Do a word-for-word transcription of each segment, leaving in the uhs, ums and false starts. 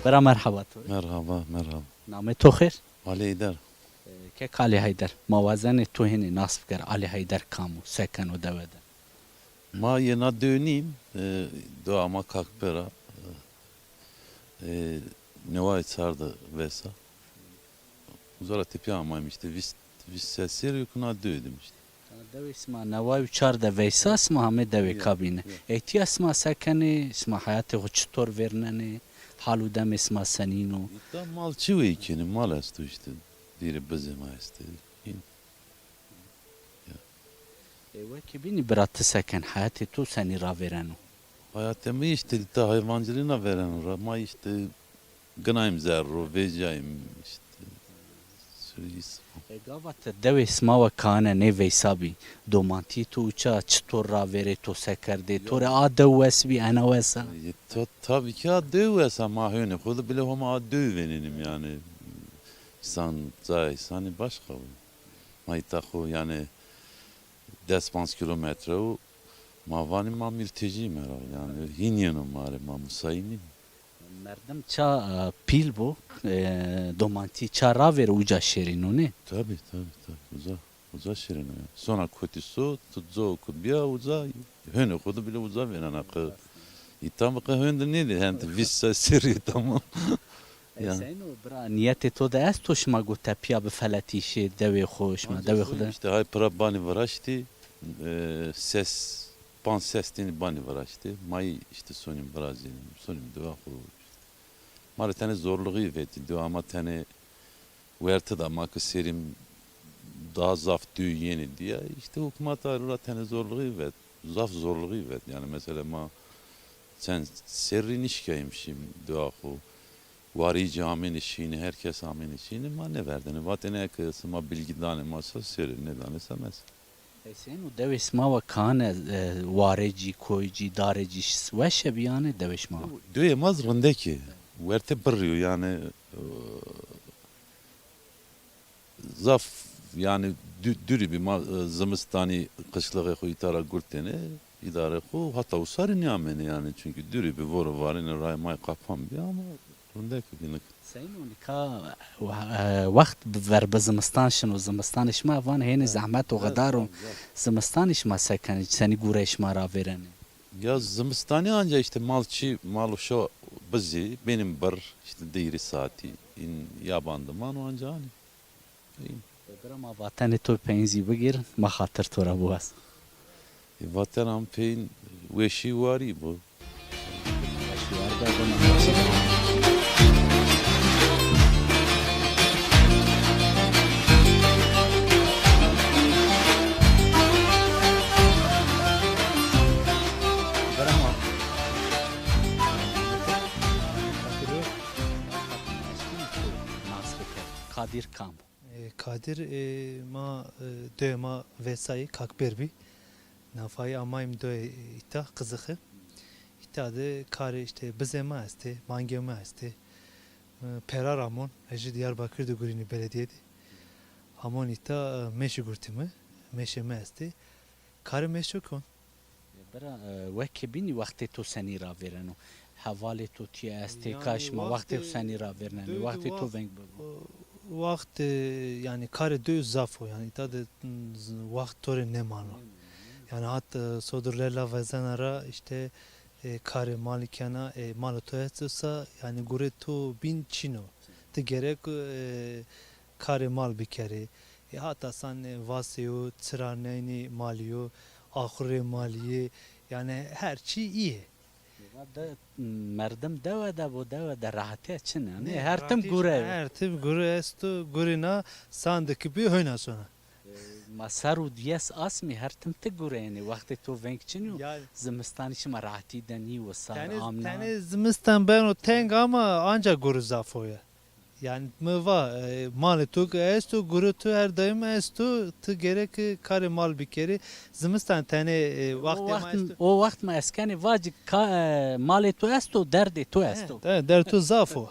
Bira merheba to. Merhaba, merhaba. Namê to xêr? Ali Heyder. E, kek Ali Heyder, ma wazenê to hênî nas biker, Ali Heyder kam o, se keno dewe de? Ma yê na dew nîm, e, dewa ma Kakper a, e, e, neway çar de vêsa. Uza ra tepîya amayîm îşte, vîst, vîst serrî yo ke na dew de yim îşte. Dewê sima neway û çar de veysa, sima hamê dewê Ya, ka bîne. Ya. Ey tîya sima se kenê, sima heyatê xo çitor vêrnenê, hal û demê sima senîn o? Îta mal çi wey kenê, mal esto îşte. Dîrê bizê ma estê. Hîn. Ya. E, wekî bînî bira ti se ken, heyatê to senî ravêreno? Hayatê mi îşte îta hayvancilîna vêreno ra. Ma îşte ginayîm zerro, vecîyayîm îşte. Sürüyî sima. E, gava ti dewê sima we kaane nê veysa bî, domantîyê to uca çitor ravêrê, to se kerdê? To rê a dew wes bî, ena wes a? E, ta-, tabî ki a dew wes a, ma hênê xo de bile Homa a dew vênenîm yanî. Însan, cayê însanî başka o. Ma îta xo yanî des panc kîlometre o, ma vanî ma mültecîyim herhalde yanî. Hîn yeno ma rê, ma musayîn nîm. Merdim ça, e, pîl bo, e, domantî ça ravêro uca şêrîno nê? Tabî, tabî, tabî. Uza, uza şêrîno ya. Sona kotî so, tu co ke bîya uza, hênê xo de bile uza vênena qe. Îta mi qe hên de nêdî, hên de vîst serrî tamam. E, ya. Seyno, bira, nîyetê to de esto şima go tepîya bifeletîşê dewê xo, şima dewê xo de? Îşte hay pira banî viraştî, e, ses, panc ses tenî banî viraştî. Ma yî îşte sonîm virazînîm, sonîm dewa xo. Ma rê tenê zorluxî vetî, dewa ma tenê werte de, ma ke sêrîm daha zaf dew yenî dîya. Îşte hukmat a ra tenê zorluxî vet, zaf zorluxî vet. Yanî mesela ma çend serrî nişkayîm şîm dewa xo. Warîcî amêne şîne, her kes amêne şîne, ma nêverdêne. Vatêne eke sima bilgî danê ma se sêrê, nêdanê se mese. E, seyno, dewê sima we kaane, e, warêcî, koycî, darêcî ş-, weş e bî yanî dewê şima? Dewê ma zî rindek ê. Werte birrî yo yanî, e, zaf yanî dû-, dûrî bî ma, e, zimistanî qişlixê xo îta ra gurtêne, îdarê xo, hata usarî nêamêne yanî, çunkî dûrî bî, voro varêne, rayê ma yê qapan bî ama rindek bî nik. Seyno, nika, e, wext bi ver bi zimistan şino, zimistanê şima van hênî zehmet o, xedar o. Zimistanê şima se kenê, senî gureyê şima ravêrenê? Ya zimistanî anca îşte mal çî, mal û şo bizî, benîm birr, îşte di hîrê saetî în yaban de mano anca anî. Bira, ma vatenê to peyîn zî bigîrin, ma xatir to ra biwazin. E, vatena mi peyîn weşî warî bo. Weşî warî bo. Bira, ma Kadir kam? E, Kadir, e, ma, e, dewê ma Vesayî, Kakber bî. Nafayî amayîm dewê, e, îta, Qizixi. Îta de karê îşte bizê ma estê, mangê ma estê. E, perar amon, ez jî Diyarbakir de gurînî beledîye de. Amon îta, e, mêşî gurtîme, mêşê ma estê. Karê mêşo kon. Bira, e, wekî bînî wextê to senî ravêreno? Hevalê to tîya estê, ka şima wextê xo senî ravêrnenê? Wextê to veng bibo. Wext, e, yanî karê dew zaf o. Yanî îta de, m, z-, wext to rê nêmano. Yanî hat, e, sodir lela vezena ra îşte, e, karê malî kena, e, malê to esto sa, yanî gurê to bîn çin o. Ti gerek, e, karê mal bikerê. E, hata san, e, vasê yo, çira neynî malî yo, axurê malî yê, yanî her çî îyê. Va de, merdim dewe de bo, dewe de rehetîye çin a. Nê, her tim gure yo. Her tim gure esto, gurîna sandikî bî hoyna sona. E, ma serr û diyes asmî her tim ti gure yenî. Wextê to veng çin yo. Zimistanî şima rehetî de nîyo, sar amna. Tenê zimistan beno teng ama anca gure zaf o ya. Yanî mi va, e, malê to ke esto, gurê to her daîm esto, ti gerek ke karê mal bikerê. Zimistan tenê, e, wextê ma esto. O wext ma ez kenê vacî ka, e, malê to esto, derdê to esto. E, derdê to zaf o.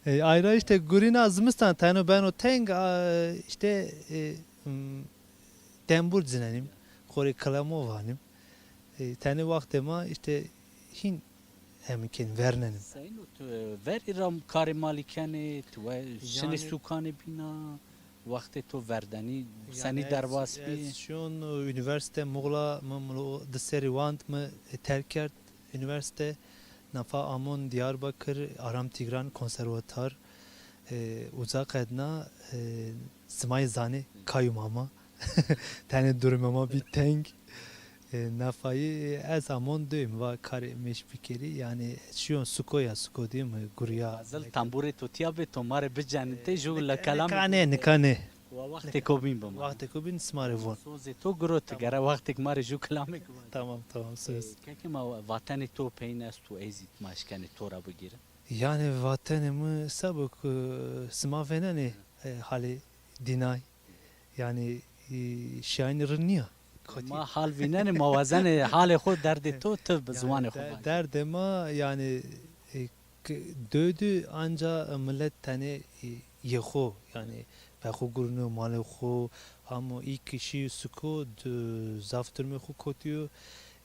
E, ayra îşte gurîna zimistan teno beno teng, a, îşte, e, Hmm, tembur cinenîm, xorê kilamo vanîm. E, tenê waxtê ma îşte hîn hemî kên vernenim. Seyno, tu, e, verî ra karê malî kenê, tu we şinê sukanê bîna, waxtê to verdenî, senî derbas bî? Ez şiyon unîversîte Muxla, mi, mi di serî wand, mi terk kerd unîversîte. Nafa amon Diyarbakir, Aram Tigran Konservatuar, e, uza qedna, e, simayê zanê, kayû ma ma. Tenê durumê ma bî teng. E, nafayî ez amon duyum, va karê mêş bikerî. Yanî şiyon suko ya, suko diyim, e, gurya. Zil tamburê to tiya bê, to ma rê bicenitê, ju le kelamê. Nika nê, nika nê. Wa waxtêko bîn bima. Waxtêko bîn sima rê von. Sozê to gurot, gere waxtêk ma rê ju kilamêk von. Tamam, tamam, söz. E, kekê ma, vatenê to peyin esto, ez zî ma eşkenê to ra bigîrin. Yanî vatenê mi sebo ku sima vênenê, e, halê dînay. Yanî, e, şiyanî rind nîya. Kotî. Ma hal vînenê, ma wazenê halê xo, derdê to, ti bi ziwanê xo vajî. Derdê ma, yanî, e, k-, dödü anca millet tenê, e, yê xo, yanî, be xo gurino, malê xo, amo î kişî suko, d-, zaf durumê xo kotîyo,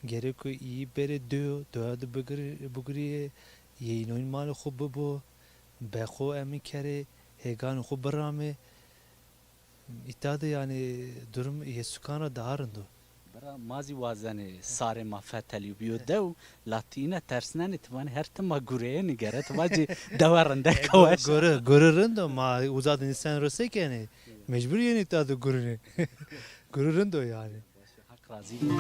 gereko î berê döyo, doya di bigirî-, bigirîyê, yê înoyîn malê xo bibo, be xo emî kerê, hêganê xo biramê. Îta de yanî durum yê sukan ra daha rind o. Bira, ma zî wazenê sarê ma fetelî bîyo dew, la ti îna tersnenê, ti vanê her tim ma gureyênî, gere ti vacî dewe rindek a weş. Guri, guri rind o, ma uza de nîsenê ro se kenê? Mecbur yenê îta de gurinê. Guri rind o yanî. Haq razî bo.